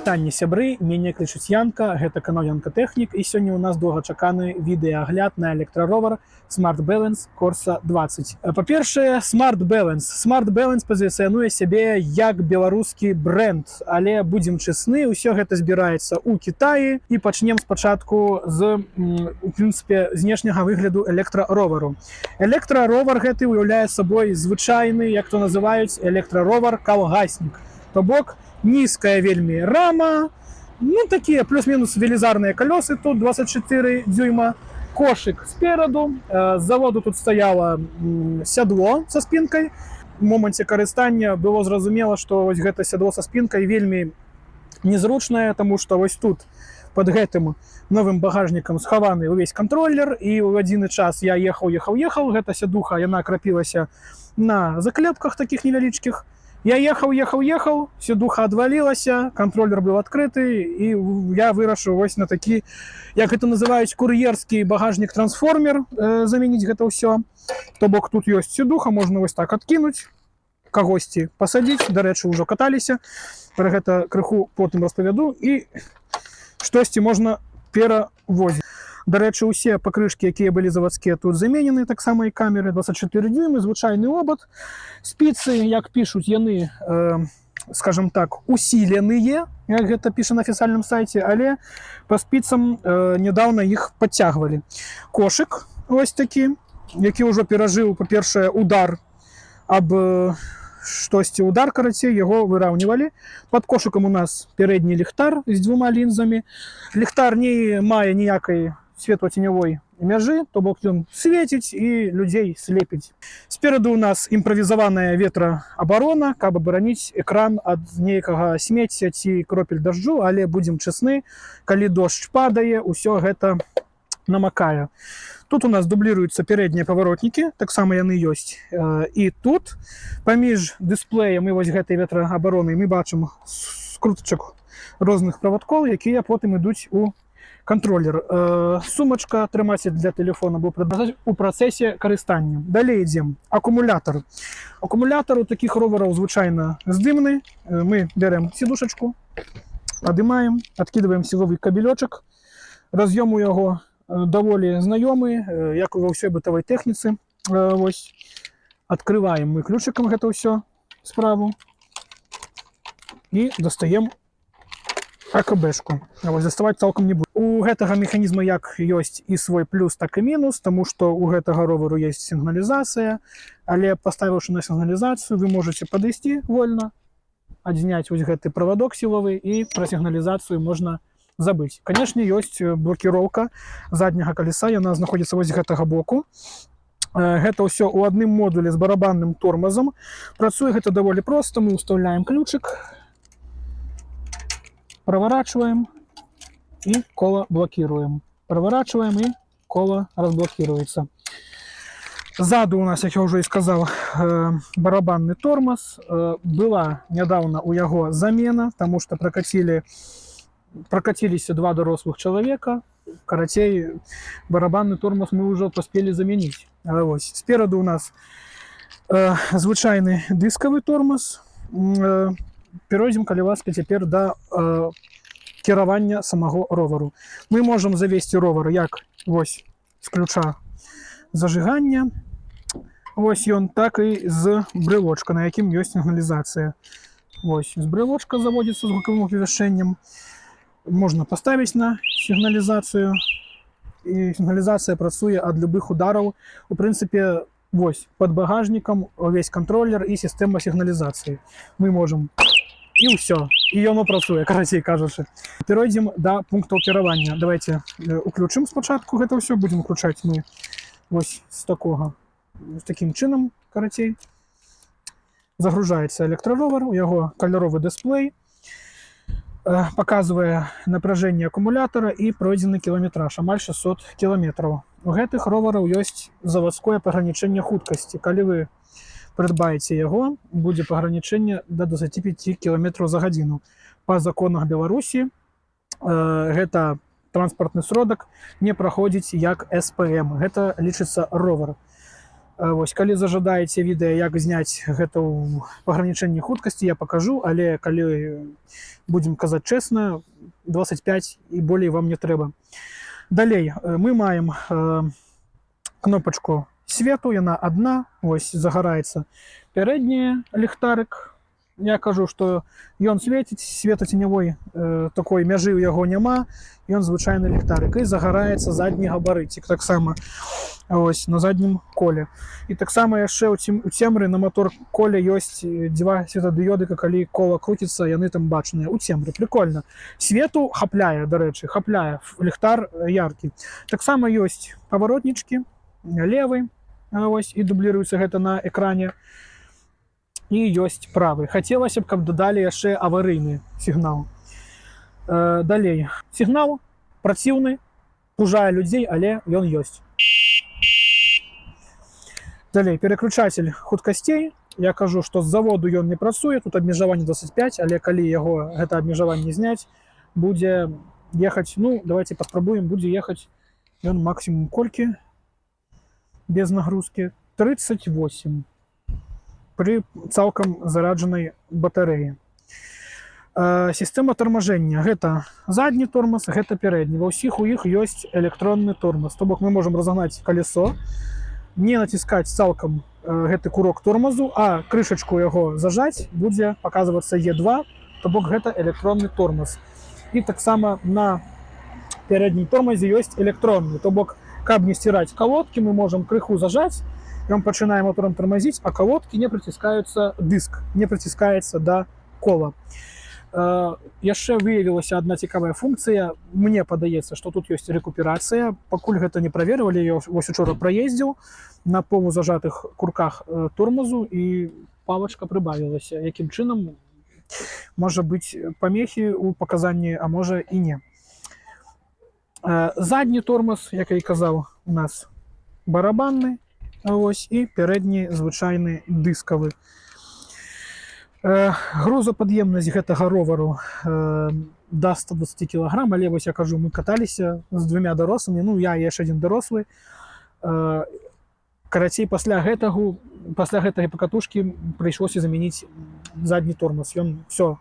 Прывітанне, сябры! Мяне клічуць Янка, гэта канал Янка Тэхнік, і сёння у нас доўгачаканы відэаагляд на электраровар Smart Balance Corsa 20. Па-першае, Smart Balance. Smart Balance пазіцыянуе сябе як беларускі бренд, але, будзем чесны, ўсё гэта збіраецца ў Кітаі. І пачнем спачатку з у прынцыпе знешняга выгляду электраровару. Электраровар гэты уяўляе сабой звычайны, як то называюць, электраровар калгаснік. То бок нізкая вельмі рама, ну, такія плюс-мінус велізарныя калёсы тут 24 дюйма, кошык спераду. З заводу тут стаяла сядло са спінкай. У моманце карыстання было зразумела, што вось гэта сядло са спінкай вельмі незручнае, таму што вось тут под гэтым новым багажнікам схаваны ўвесь кантроллер, і ў адзіны час я ехаў, ехаў, ехаў, гэта сядуха, яна крапілася на заклепках такіх невялічкіх. Я ехаў, ехаў, ехаў, сядуха адвалілася, кантроллер быў адкрыты, і я вырашыў вось на такі, як гэта называюць, кур'ерскі багажнік трансформер замяніць гэта ўсё. То бок тут ёсць сядуха, можна вось так адкінуць, кагосьці пасадзіць, дарэчы, ўжо каталіся, пра гэта крыху потым распавяду, і штосьці можна перавозіць. Дарэчы, усе пакрышкі, якія былі завадскія, тут заменены, таксама і камеры. 24 дюймы, звычайны обод. Спіцы, як пішуць, яны, скажем так, усиленные, як гэта піша на афіцыйным сайце, але па спіцам нядаўна іх падцягвалі. Кошык вось такі, які ўжо перажыў, па-першае, удар аб штосьці, удар, карацей, яго выраўнівалі. Под кошыкам у нас пярэдні ліхтар з дзвюма лінзамі. Ліхтар не мае ніякай светлаценявой мяжы, то бок ён свеціць і людзей слепіць. Спераду у нас імправізаваная ветраабарона, каб абараніць экран ад нейкага смецця ці кропель дажджу, але, будзем чесны, калі дождж падае, усё гэта намакае. Тут у нас дубліруюцца пярэднія паваротнікі, таксама яны ёсць. І тут паміж дысплеем і вось гэтай ветраабаронай мы бачым скрутачак розных правадкоў, якія потым ідуць у кантролер. Сумачка, трымаце для тэлефона быў у працэсе карыстання. Далей ідзем. Акумулятар. Акумулятар у такіх ровараў звычайна здымны. Мы бярэм сідушачку, адымаем, адкідваем сілавы кабелёчак. Раз'ём у яго даволі знаёмы, як і ва ўсёй бытавой тэхніцы. Вось. Открываем мы ключыкам гэта ўсё справу і дастаем АКБшку. А вось даставаць цалкам не буду. У гэтага механізма як ёсць і свой плюс, так і мінус, таму што у гэтага ровару есть сігналізацыя, але, паставіўшы на сігналізацыю, вы можете падысці вольна, адзняць вось гэты правадок сілавы, і пра сігналізацыю можна забыць. Канешне, ёсць блокіроўка задняга калеса, яна знаходзіцца вось з гэтага боку. Гэта ўсё ў адным модулі з барабанным тормазам. Працуе гэта даволі проста, мы ўстаўляем ключык, проворачиваем и кола блокируем. Проворачиваем, и кола разблокируется. Ззаду у нас, як я ўжо і сказаў, барабанны тормоз. Была нядаўна у яго замена, таму што прокатились два дарослых чалавека. Карацей, барабанны тормоз мы ўжо паспелі замяніць. А вось спераду у нас звычайны дыскавы тормоз. Перайдзем, калі ласка, цяпер да кіравання самого ровару. Мы можам завесці ровар як вось з ключа зажигання. Вось ён, так і з брылочка, на якім ёсць сігналізацыя. Вось з брылочка заводзіцца з гукавым апавяшчэннем. Можна паставіць на сігналізацыю. І сігналізацыя працуе ад любых удараў. У прынцыпе, вось под багажнікам увесь кантролер і сістэма сігналізацыі. Мы можам, і ўсё. І яно працуе, карацей кажучы. Перайдзем да пунктаў кіравання. Давайте уключым спачатку гэта ўсё, будзем уключаць мы вось з такім чынам, карацей. Загружаецца электраровар, у яго каляровы дысплей, паказвае напряжение акумулятара і пройдзены кіламетраж, амаль 600 кіламетраў. У гэтых ровараў ёсць завадское пагранічэнне хуткасці. Калі вы прыдбаеце яго, будзе пагранічэнне да 25 кіламетраў за гадзіну. Па законах Беларусі гэта транспартны сродак не праходзіць як СПМ. Гэта лічыцца ровар. Вось, калі зажадаеце відэа, як зняць гэта ў пагранічэнні хуткасці, я пакажу, але калі будзем казаць чэсна, 25 і болей вам не трэба. Далей мы маем кнопачку свету, яна адна, вось загараецца пярэдні ліхтарык. Я кажу, што ён свеціць, светаценявой такой мяжы ў яго няма, ён звычайны ліхтарык, і загараецца задні габарыцік таксама, ось, на заднім коле. І таксама яшчэ у цемры на мотор коле ёсць два светадыёдыка, калі кола круціцца, яны там бачныя у цемры. Прикольно. Свету хапляе, дарэчы, хапляе, ліхтар яркі. Таксама ёсць паваротнічкі, левы, ось, і дубліруецца гэта на экране, і ёсць правы. Хацелася б, каб дадалі яшчэ аварыйны сігнал. Далей сігнал праціўны, пужае людзей, але ён ёсць. Далей пераключатель хуткасцей. Я кажу, што з заводу ён не працуе, тут абмежаванне 25, але калі яго, гэта абмежаванне, зняць, будзе ехаць, ну, давайте паспрабуем, будзе ехаць ён максімум колькі без нагрузки? 38 пры цалкам зараджанай батарэі. Сістэма тармажэння: гэта задні тормоз, гэта пярэдні. Ва ўсіх у іх ёсць электронны тормоз, то бок мы можам разагнаць калесо, не націскаць цалкам гэты курок тормозу, а крышачку яго зажаць, будзе паказвацца Е2, то бок гэта электронны тормоз. І таксама на пярэднім тормазе ёсць электронны, то бок, каб не сціраць калодкі, мы можам крыху зажаць, ён пачынае моторам тармазіць, а калодкі не прыціскаюцца, дыск не прыціскаецца да кола. Яшчэ выявілася одна цікавая функцыя. Мне падаецца, што тут ёсць рэкуперацыя, пакуль гэта не праверывалі. Я вось учора праездзіў на полузажатых курках тормозу, і палачка прыбавілася. Якім чынам, можа быць, памехі у паказанні, а можа, і не. Задні тормоз, як я і казаў, у нас барабанны, ось, і пярэдні звычайны дыскавы. Грузапад'емнасць гэтага ровару да 120 кг, але вось я кажу, мы каталіся з двумя дарослымі, ну, я і яшчэ адзін дарослы. Карацей, пасля гэтай пакатушкі прыйшлося замяніць задні тормоз. Ён все,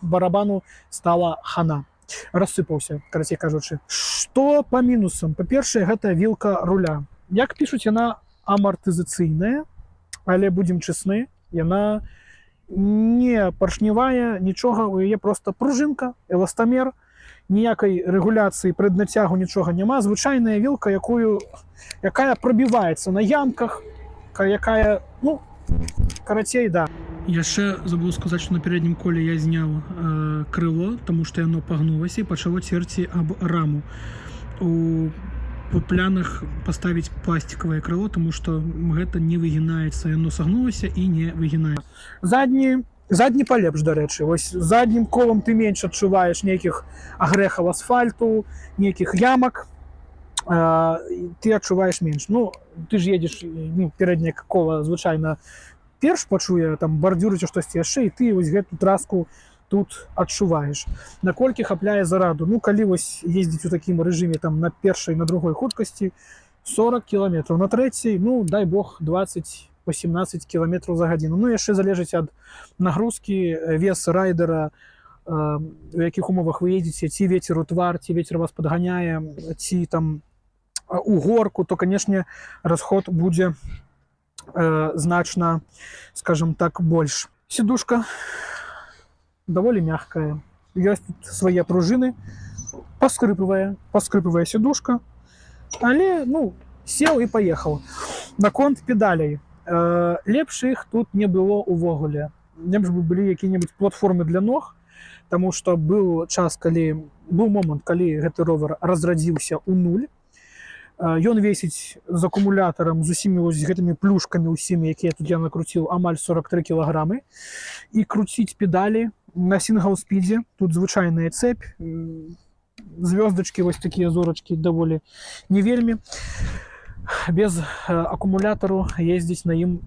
барабану стала хана, рассыпаўся, карацей кажучы. Што па мінусам? Па-першае, гэта вілка руля. Як пішуць, яна амартызацыйная, але будзем чесны, яна не паршневая, нічога, у яе просто пружынка, эластамер, ніякай рэгуляцыі праднацягу, нічога няма. Звычайная вілка, якая прабіваецца на ямках, якая, ну, карацей, да. Яшчэ забыў сказаць, што на пярэднім коле я зняў крыло, таму што яно пагнулася і пачало церці аб раму. У планах паставіць пластикавае крыло, таму што гэта не выгінаецца, яно сагнулася і не выгінае. Задні палепш, дарэчы, вось заднім колам ты менш адчуваеш нейкіх агрэхаў асфальту, нейкіх ямак, ты адчуваеш менш. Ну, ты ж едзеш, ну, пярэдняе кола звычайна перш пачуе там бардзюр ці штосьці яшчэ, і ты вось гэту траску тут адчуваеш. Наколькі хапляе зараду? Ну, калі вось ездзіць у такім рэжыме, там, на першай, на другой хуткасці, 40 кіламетраў, на трэцяй, ну, дай бог, 20, 18 кіламетраў за гадзіну. Ну, яшчэ залежыць ад нагрузкі, вес райдера, у якіх умовах вы едзеце, ці ветер у твар, ці ветер вас падганяе, ці там у горку, то, канешне, расход будзе значна, скажем так, больш. Сидушка даволі мягкая, ёсць тут свае пружыны, паскрыпывае сидушка, але, ну, сел і паехаў. Наконт педалей, лепш іх тут не было увогуле, лепш бы былі якія-небудзь платформы для ног, таму што быў час, калі быў момант, калі гэты ровар разрадзіўся ў нуль. Ён весіць з акумулятарам, з усімі вось гэтымі плюшкамі усімі, якія тут я накруціў, амаль 43 кілаграмы, і круціць педалі на сінгл-спідзе, тут звычайная цепь, звёздочки, вось такія зорачкі, даволі не вельмі. Без акумулятару ездзіць на ім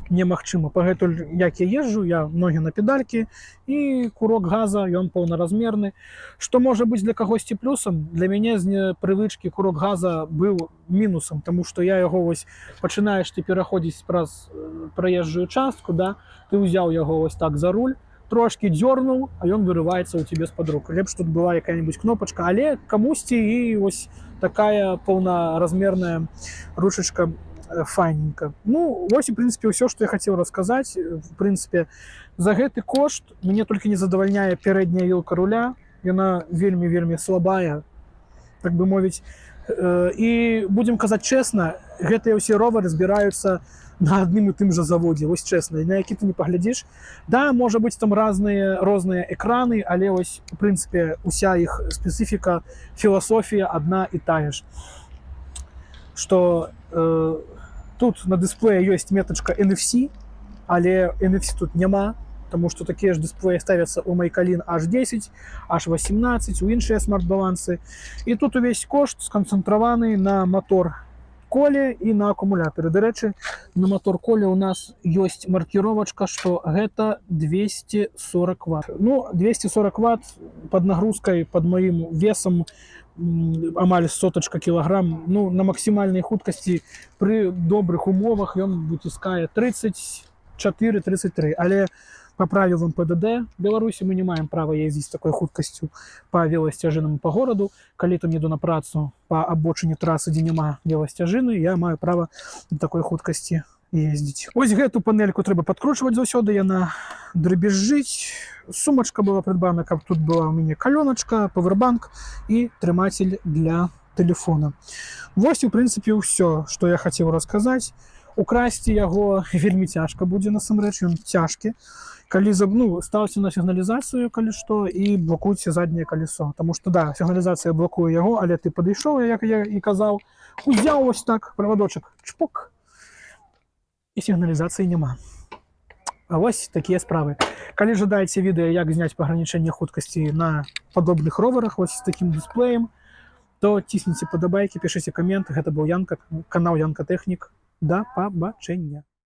Немагчыма. Пагэтуль, як я езжу, я ногі на педалькі і курок газа, ён паўнаразмерны. Што можа быць для кагосьці плюсам, для мяне з непрывычкі курок газа быў мінусам, таму што я яго вось, пачынаеш ты пераходзіць праз праезжую частку, да, ты ўзяў яго вось так за руль, трошки дзёрнуў, а ён вырываецца ў цябе з-пад рук. Лепш тут была якая-нибудь кнопачка, але камусьці і вось такая паўнаразмерная ручачка файненька. Ну вось, у прынцыпе, ўсё, што я хацеў расказаць. В прынцыпе, за гэты кошт мяне толькі не задавальняе пярэдняя вілка руля, яна вельмі, вельмі слабая, так бы мовіць. І будзем казаць чэсна, гэтыя ўсе ровары збіраюцца на адным і тым жа заводзе. Вось чэсна, на які ты не паглядзіш, да, можа быць, там розныя экраны, але вось, у прынцыпе, уся іх спецыфіка, філасофія адна і тая ж, что тут на дысплеі ёсць метачка NFC, але NFC тут няма, потому что такія ж дысплеі ставяцца у Майкалін H10, H18, у іншыя смарт-балансы. І тут увесь кошт сканцэнтраваны на мотор коле і на акумулятары. Дарэчы, на мотор коле у нас ёсць маркіровачка, что гэта 240 ватт. Ну, 240 ватт под нагрузкой, под моим весом, амаль сотачка кілаграм, ну, на максімальнай хуткасці пры добрых умовах ён выціскае 34-33, але по правилам ПДД Беларусі мы не маем права ездзіць з такой хуткасцю па веласцяжынам по гораду. Калі там еду на працу па абочыне трасы, дзе няма веласцяжыны, я маю права на такой хуткасці ездзіць. Ось гэту панельку трэба падкручваць заўсёды, яна драбезжыць. Сумачка была прыдбана, каб тут была у мяне калёначка, павербанк і трымацель для телефона. Вось, у прынцыпе, ўсё, што я хацеў расказаць. Украсці яго вельмі цяжка будзе, насамрэч ён цяжкі. Калі ну, стаўце на сігналізацыю, калі што, і блокуйце задняе калесо. Таму што, да, сігналізацыя блокуе яго, але ты падышоў, як я і казаў, узяў вось так правадочак, чпок, і сігналізацыі няма. А вось такія справы. Калі жадаеце відэа, як зняць пагранічэнне хуткасці на падобных роварах вось з такім дысплеем, то цісніце падабайкі, пішыце камент. Гэта быў Янка, канал Янка Тэхнік. Да пабачэння.